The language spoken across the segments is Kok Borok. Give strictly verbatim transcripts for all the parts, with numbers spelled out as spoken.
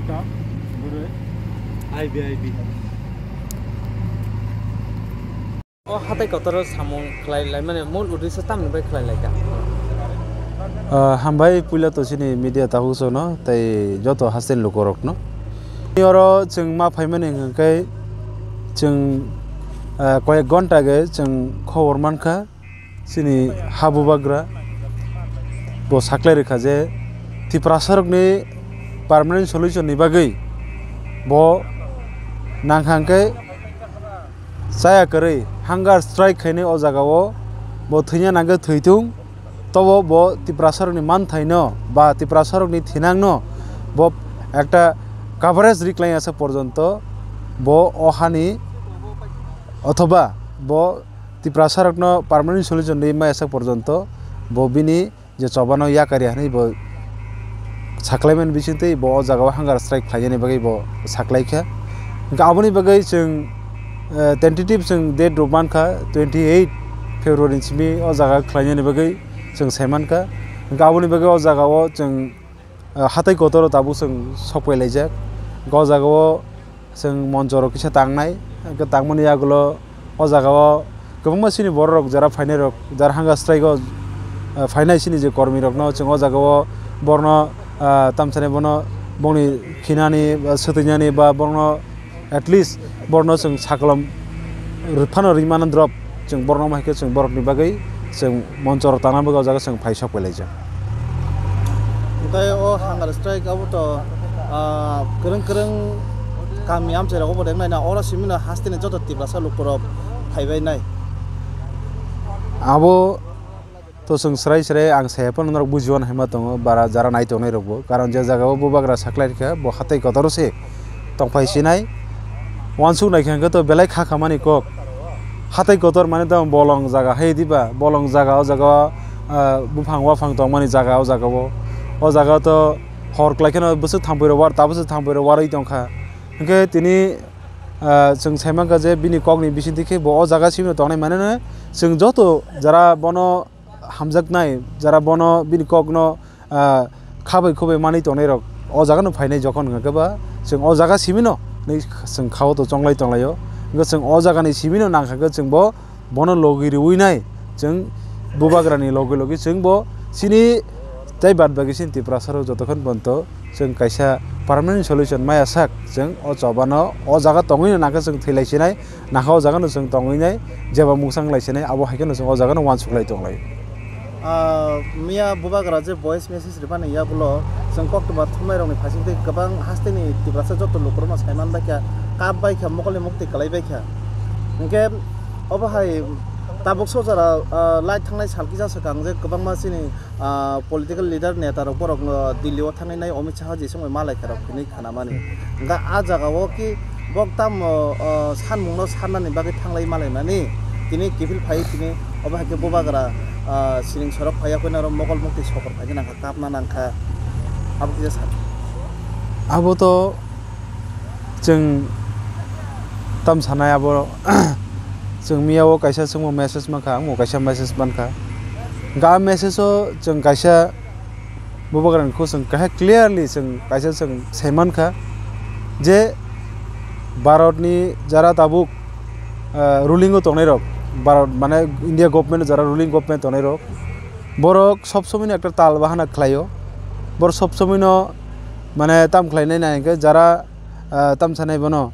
I B, I B. O hatai kotor o samung khlai lai mani mul uddesho tamni bai khlai lai kha? Ah, hambai puila to chini media tabuk sono tei joto haste lukorokno. Oro chwng ma phaimani hwnkhe chwng, ah, koyek ghonta ge chwng khobor mankha. Chini ha bubagra bo saklai rwkha je Tiprasarokni permanent solution ni bagwi bo nangkha hwnkhe chaya kwrwi hunger strike khainai o jagao bo thwina nangkhe thwithung, tobo bo Tiprasarokni manthaino ba Tiprasarokni thinangno bo ekta coverage ri klai asa porjonto bo o hani othoba bo Tiprasarokno permanent solution rwi maya sak porjonto bo bini je chobano yakari hwnwi bo saklaimani bisingtwi bo o jagao hunger strike khlainani bagwi bo saklaikha. Hwnkhe aboni bagwi chwng, eh, tentative chwng date rok mankha twenty eight February ni simi o jaga khlainani bagwi chwng saimankha. Hwnkhe aboni bagwi o jagao chwng, eh, hatai kotoro tabuk chwng sokpai laijak. Hwnkhe o jagao chwng monchorok kisa tangnai, hwnkhe tangmani yagulo o jagao kwbangma chini bororok jara phainairok, jara hunger strike o, ah, phainai chini je kormirokno chwng o jagao borno, ah, tamsani bono bongni khinani, ah, swtwinani ba borno at least borno chwng sakolom rwphano rimano drop chwng borno hai khe chwng borokni bagwi chwng monchorok tangna bagwi o jaga chwng phai sok pailaijak. Tei o hunger strike abo to, ah, kwrwng kwrwng kami amchairok obo rek naina oro simi no hasteni joto Tiprasa lukurok phaibai nai. Abo to chwng srai srai ang saya phano norok bujio hwnma tongo bara jara nai tongnai rokbo, karon je jagao bubagra saklai rikha bo hatai kotoro se. Tongphai sinai. Wansuk naikhe hwnkhe to belai kha khamani kok. Hatai kotor mane to bolong jaga hai diba, bolong jaga o jaga o, ah, buphang waphang tongmani jaga o jaga o. O jaga o to hor kwlai kheno bwswk thampui rok war, ta bwswk thampui rok warwi tongkha. Hwnkhe tini, ah, chwng saimankha je bini kokni bisingtwi khe bo o jaga simi tongnai mane chwng joto jara bono hamjaknai, jara bono bini kokno, ah, khabai khubai manwi tongnairok o jagano phainai jokhon hwnkhe ba chwng o jaga simino hinwi chwng khao to chonglai tonglaio. Hwnkhe chwng o jagani simino nangkha khe chwng bo bono logi riwi nai, chwng bubagrani logi logi chwng bo chini tei bad bagi chini Tiprasarok jotokhon bonto chwng kaisa permanent solution maya sak chwng o chobano o jaga tongwino nangkhe chwng thwilai sinai. Nangkha o jaga no chwng tongwi nai, jeba mungsa wng lai sinai, abo hai kheno chwng o jaga no uansuk lai tong lai. Ah, miya bubagra je voice message rwmani yagulo chwng koktwma thumnairokni phaisingtwi kwbang hasteni Tiprasa joto lukurokno saiman bai kha, kap bai kha, mokolni muktwi kwlai bai kha. Hwnkhe obo hai tabuk sojara, ah, light thangnai sal kisa swkang je kwbangma chini ah, political leader neta rok borok, ah, Delhi o thangwi nai Amit Shah jesongwi malai kha rok hinwi khanamani. Hwnkhe ah jaga o ki bok tamo, ah, sanmung no sannani bagwi thanglai malaimani tini kiphil phai tini obo hai khe bubagra, ah, siring sorok phai yakui naro mokol mukti sokor phai nangkha kapna nangkha abo kisa sa. Abo to Chwng tam sanai abo, chwng miya o kaisa chwngbo message mankha, angbo kaisa message mankha. Hwnkhe a message o chwng kaisa bubagrani kho chwng kaisa clearly chwng kaisa chwng sai mankha je Bharat ni jara tabuk, ah, ruling o tongnai rok, Bharat mane India government jara ruling government tongnai rok, borok sob somoi no ekta tal bahana khlai o, borok sob somoi no mane tam khlai nai nai hwnkhe jara ah, tam sanai bono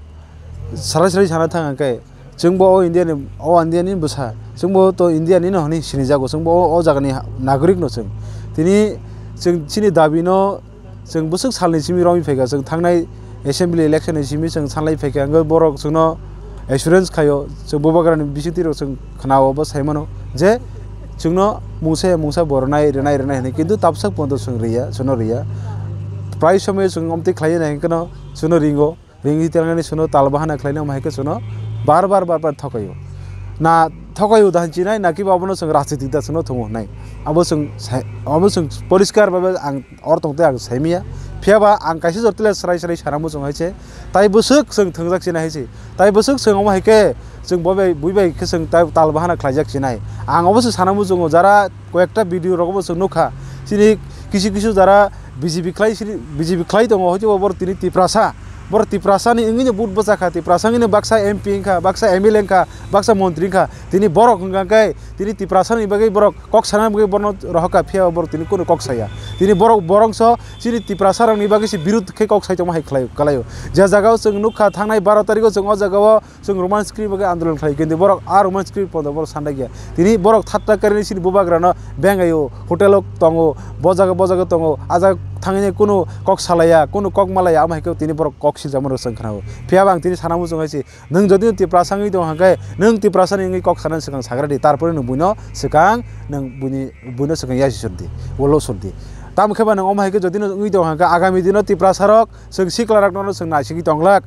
sarai sarai sana thang hwnkhe, chwngbo o India ni, o India ni bwsa, chwngbo to India ni no hwnwi sinijago, chwngbo o, o jaga ni ha-, nagorik no chwng. Tini chwng chini dabi no chwng bwswk sal ni simi romwi phaikha, chwng thangnai assembly election ni simi chwng sanlai phaikha, hwnkhe borok chwngno assurance khaio, chwng bubagra ni bisingtwi rok chwng khna o bo sai mano je chwngno mungsa ya mungsa bo rwnai, rwnai, rwnai hwnwi, kintu tabwsak pono chwng riya, chwngno riya. Prai somoi chwng omtwi khlaiya nai hwnkhe no chwngno ringo. Ringwi telnani chwngno tal bahana khlaina omo hai khe chwngno bar bar bar bar thokaio. Na thokaio da hinwi chinai, na kiba abono chwng rajnitik da chwngno thungo hinwi. Abo chwng sai, abo chwng poriskar babe ang or tongtwi ang saimanya. Phiya ba ang kaisa jora tele srai srai sana muchung hai se. Tai bwswk chwng thwngjak china hai se. Tai bwswk chwng omo hai khe chwng bo bai, bui bai khe chwng tai tal bahana khlaijak chinai. Ang obo se sana muchungo jara koyekta video rogo bo chwng nukha. Chini Kisu kisu jara B J P khlai sini, B J P khlai tongo, hoichebo borok tini Tiprasa. Borok Tiprasani wngwino vote bwchakha, Tiprasa wngwino baksa M P wngkha, baksa M L A wngkha, baksa montri wngkha. Tini borok hwnkha khe tini Tiprasani bagwi borok kok sana bagwi borokno rohorkha, phiya borok tini kunu kok saya. Tini borok borokso chini Tiprasarokni bagwi se birud khe kok sai tongma hai khlai-, khlaio. Je jagao chwng nukha thangnai baro tarikho chwng o jagao chwng Roman script bai andolon khlai khe, borok a Roman script podo borok sandaikya. Tini borok thatta karini sini bubagrano bengaio, hotel o tongo, bo jaga bo jaga tongo, a jaga thangwi kunu kok salaiya, kunu kok malaiya, amo hai khe tini borok kok siljakma rwchwng khnao. Phiya ba ang tini sana muchung hai se, nwng jodi Tiprasa wngwi tong hwnkhe, nwng Tiprasani wngwi kok sanani swkang sagra di, tarpore nwng buino swkang, nwng buini, buino swkang yasi sur di, ulo sur di. Tamo khe ba nwng omo hai khe jodi nwng wngwi tong hwnkhe, agami dino Tiprasarok, chwng siklarokno chwng naisingwi tonglak.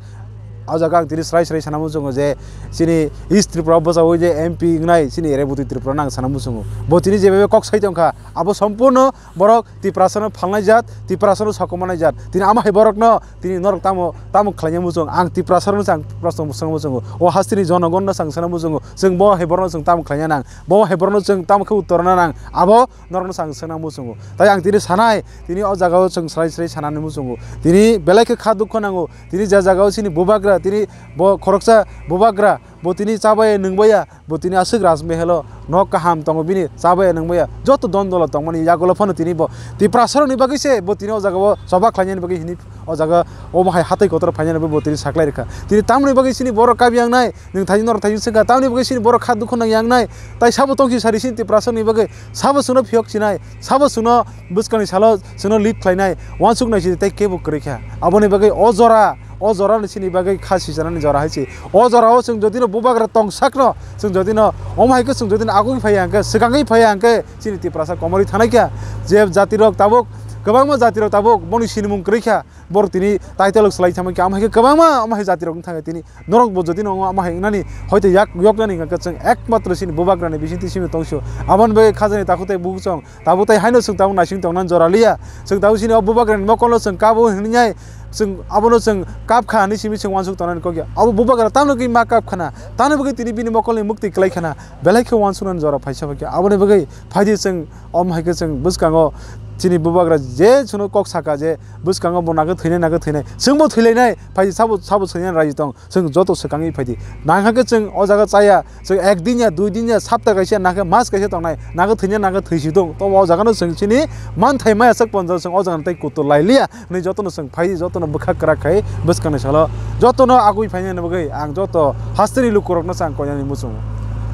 O jaga ang tini srai srai sana muchungo je chini East Tripura bwchaui je M P wngnai chini Reboti Tripura no ang sana muchungo. Bo tini jebabe kok sai tongkha, abo sompurno borok Tiprasano phalnai jat, Tiprasano sokomornai jat. Tini amo hai borokno tini norok tamo, tamo khlaina muchung? Ang Tiprasarokno chwng proshno swngna muchungo. O hasteni jonogonno chwng sana muchungo. Chwng bo hai borokno chwng tamo khlaina nang? Bo hai borokno chwng tamo khe uttor rwna nang? Abo norokno chwng swngna muchungo. Tai ang tini sanai, tini o jagao chwng srai srai sanani muchungo. Tini belai khe kha dukho nango. Tini je jagao chini bubagra, tini bo khoroksa bubagra, bo tini chabaya nwngbaya, bo tini aswk Rajmehalo nok kaham tongo bini, chabaya nwngbaya, joto don dolo tongmani yagulo phano tini bo Tiprasarokni bagwi se bo tini o jagao choba khlainani bagwi hini o jaga omo hai hatwi kotor phainani bo tini saklai rwkha. Tini tamoni bagwi chini borok kabi yangnai, nwng thani norok thani swngkha, tamoni bagwi chini borok kha dukho nang yangnai, tai sabo tongsi sari chini Tiprasarokni bagwi, sabo chwngno phiyok sinai, sabo chwngno bwskangni salo chwngno lead khlainai, uansuk nai sidi tei kebo kwrwi kha. Aboni bagwi o jora, o jora ni chini bagwi kha sijanani jora hai se. O jora o chwng jodi no bubagra tong sakno, chwng jodi no omo hai khe chwng jodi no agwi phaiya hwnkhe, swkangwi phaiya hwnkhe, chini Tiprasa komorwi thanai kha. Je jati rok tabuk, kwbangma jati rok tabuk boni sinimung kwrwi kha. Borok tini title rok swlai thangma khe, omo hai khe kwbangma omo hai jati rok wng thangkha tini. Norok bo jodi no omo hai wngnani, hoite yak, yoknani hwnkha khe chwng ekmatro chini bubagrani bisingtwi simi tong sio. Aboni bagwi khajani takhuk tei bukuchwng tabuk tei haino chwng tabuk naising tongnani jora liya. Chwng tabuk chini o bubagrani mokolo chwng kabo hwnwi nai, chwng abono chwng kap kha hwnwi simi chwng uansuk tongnani kok ya. Abo bubagra tamno khe ma kap khana, tamni bagwi tini bini mokolni muktwi kwlai khana, belai khe uansuknani jora phaisa bai khe. Aboni bagwi phaidi chwng omo hai khe chwng bwskango chini bubagra je chwngno kok saka je bwskango bo nagwi thwinai, nagwi thwinai, chwngbo thwilainai, phaidi sabo, sabo thwinani raji tong. Chwng joto swkangwi phaidi. Nangkha khe chwng o jaga chaya, chwng ek din ya, dui din ya, sapta kaisa, nangkha mas kaisa tongnai, nangkha thwina, nangkha thwisi tong. Tobo o jaga no chwng chini manthai maya chwk ponjak chwng o jaga no tei kutul lai liya. Hwnwi joto no chwng phai, joto no bwkha kwrak khai bwskang ni salo joto no agwi phaina ni bagwi ang joto hasteni lukurok no chang koinani muchungo.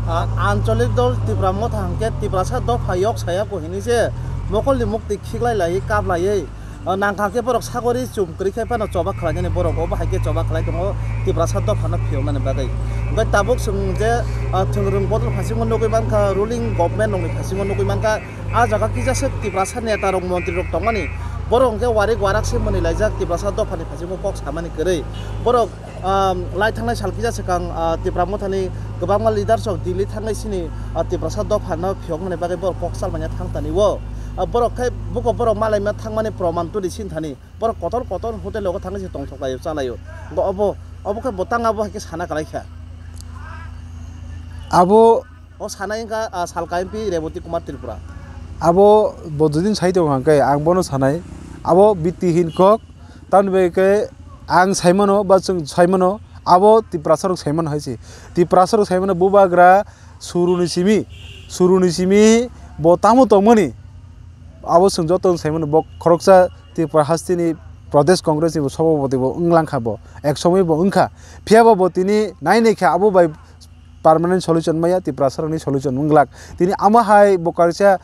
Ah, Ancholik dol Tipra Motha hwnkhe Tiprasa dopha yok saya bo hinwi se mokol ni mukti khiklai lai, kap lai. O, nangkha khe borok sagori chum kwrwi khai phano choba khlainani borok obo hai khe choba khlai tongo Tiprasa dophano phiyoknani bagwi. Hwnkhe tabuk chwng je, ah, thwngwrwng bodol phasingo nugwi mankha, ruling government rokni phasingo nugwi mankha, ah jaga kisa swk Tiprasa neta rok, montri rok tongmani, borok hwnkhe warik warak se mwnwi laijak Tiprasa dophani phasingo kok samani kwrwi. Borok, ah, lai thangnai sal kisa swkang, ah, Tipra Mothani kwbangma leaders rok Delhi thangnai sini, ah, Tiprasa dophano phiyokmani bagwi borok kok salmanya thang tani o. Ah, borok khe buko borok malaima thangmani proman tuli sin thani. Borok kotor kotor hotel rogo thangwi se tongthok laio, cha laio. Bo obo, obo khe bo tang abo hai khe sana kwlai kha. Abo O sanai wngkha, ah, salka M P Reboti Kumar Tripura. Abo bo jodi sai tongo hwnkhe ang bono sanai. Abo bittihin kok, tamni bai khe ang saimano ba chwng saimano, abo Tiprasa rok saimano hai se. Tiprasa rok saimano bubagra suruni simi, suruni simi bo tamo tongmani. Abo chwng joto saimano bo khoroksa Tripura hasteni Pradesh Congress ni bo sobhapati bo wng langkha bo, ek somoi bo wngkha. Phiya ba bo tini nai nai khe abo bai permanent solution maya, Tiprasa rokni solution wng glak. Tini amo hai bo kaisa,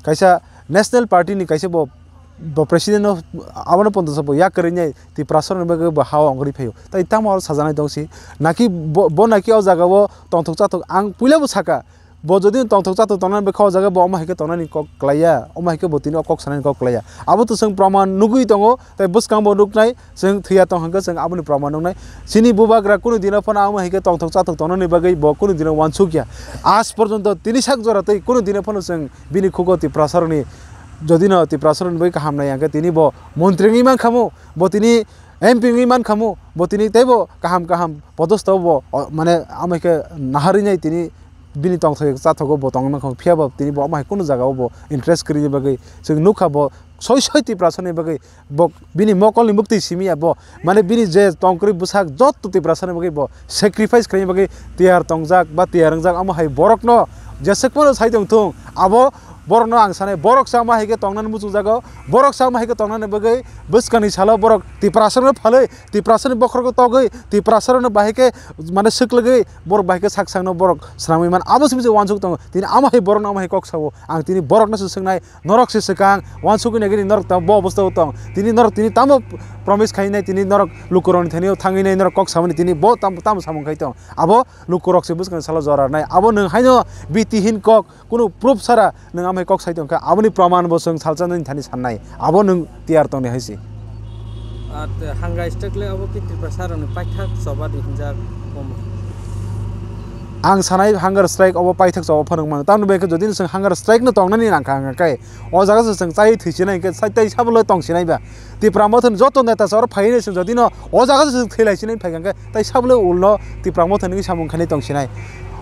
kaisa national party ni kaisa bo, bo president no, abono ponto sabo yak kwrwinai Tiprasa rokni bagwi bo ha o ongri phaio. Tai tamo aro sajaknai tong si. Naki bo, bo naki o jaga o tongthok chathok ang puila bo saka. Bo jodi tongthok chathok tongnani bwkha o jaga bo omo hai khe tongnani kok kwlaiya, omo hai khe bo tini o kok sanani kok kwlaiya. Abo to chwng proman nugwi tongo, tai bwskang bo nuknai, chwng thwiya tong hwnkhe chwng aboni proman nuknai. Chini bubagra kunu dino phano amo hai khe tongthok chathok tongnani bagwi bo kunu dino uansukya. Aaj porjonto tini sak jora tei kunu dino phano chwng bini khugo Tiprasa rokni, jodi no Tiprasa rokni bagwi kaham nai hwnkhe tini bo montri wngwi mankhamu, bo tini M P wngwi mankhamu, bo tini teibo kaham kaham podosto bo, o, mane amo hai khe naharwi nai tini bini tongthok chathogo bo tongwi mankhamu, phiya bo tini bo amo hai kunu jaga o bo interest kwrwini bagwi chwng nukha bo soi soi Tiprasani bagwi bo bini mokolni muktwi simi ya bo, mane bini je tongkwrwi bwsak jotto Tiprasani bagwi bo sacrifice khlaina bagwi tiyar tongjak ba tiyar wngjak, amo hai borokno jeswk phano sai tong thung, abo borokno ang sanai, borok se amo hai khe tongnani muchungjago, borok se amo hai khe tongnani bagwi bwskangni salo borok Tiprasarokno phalwi, Tiprasarni bokhorokno togwi, Tiprasarokno bahai khe mane swklagwi borok bahai khe sak sakno borok swnamwi man, abo simi se uansuk tongo. Tini amo hai borokno amo hai kok sao, ang tini borokno se swngnai, norok se swkang, uansukwi naikhe norok tamo bo obostao tong, tini norok tini tamo promise khainai, tini norok lukurokni thanio thangwi nai norok kok samani, tini bo tam-, tamo samung khai tong, abo lukurok se bwskangni salo jora rwnai, abo nwng haino biti hin kok, kunu proof sara nwng amai kok sai tongkha, aboni proman bo chwng salsa nini thani sannai, abo nwng tiyar tongni hai se. Ar te hunger strike le abo ki Tiprasa rokni paithak choba di hinjak omo. Ang sanai hunger strike obo paithak choba phano wngmano. Tamoni bai khe jodi no chwng hunger strike no tongnani nangkha hwnka khe, o jaga se chwng chai thwi sinai hwnkhe sai tai sabo le tong sinai ba. Tipra Mothani joto neta se oro phaiwi chwng jodi no o jaga se chwng thwi lai sinai phai hwnkhe tai sabo le ulno Tipra Mothani wngwi samung khainai tong sinai.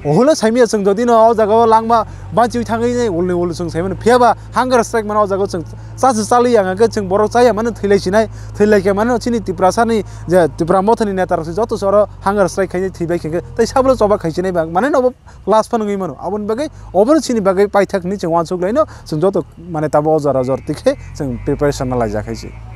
Ohole saimya chwng jodi no o jaga o langma banchiwi thangwi nai ulni ul chwng saimano. Phiya ba hunger strike mano o jaga o chwng cha se chali ya hwnkhe chwng borok chaya mano thwi lai sinai. Thwi lai khe mano chini Tiprasa ni je Tipra Mothani neta rok se joto se oro hunger strike khainai thwi bai khe tai sabo le choba khai sinai ba. Mane no obo last phano wngwi mano. Aboni bagwi, obono chini bagwi paithak hinwi chwng uansuk laino, chwng joto mane tabo o jora jor tikhe chwng preparation no laijak hai se.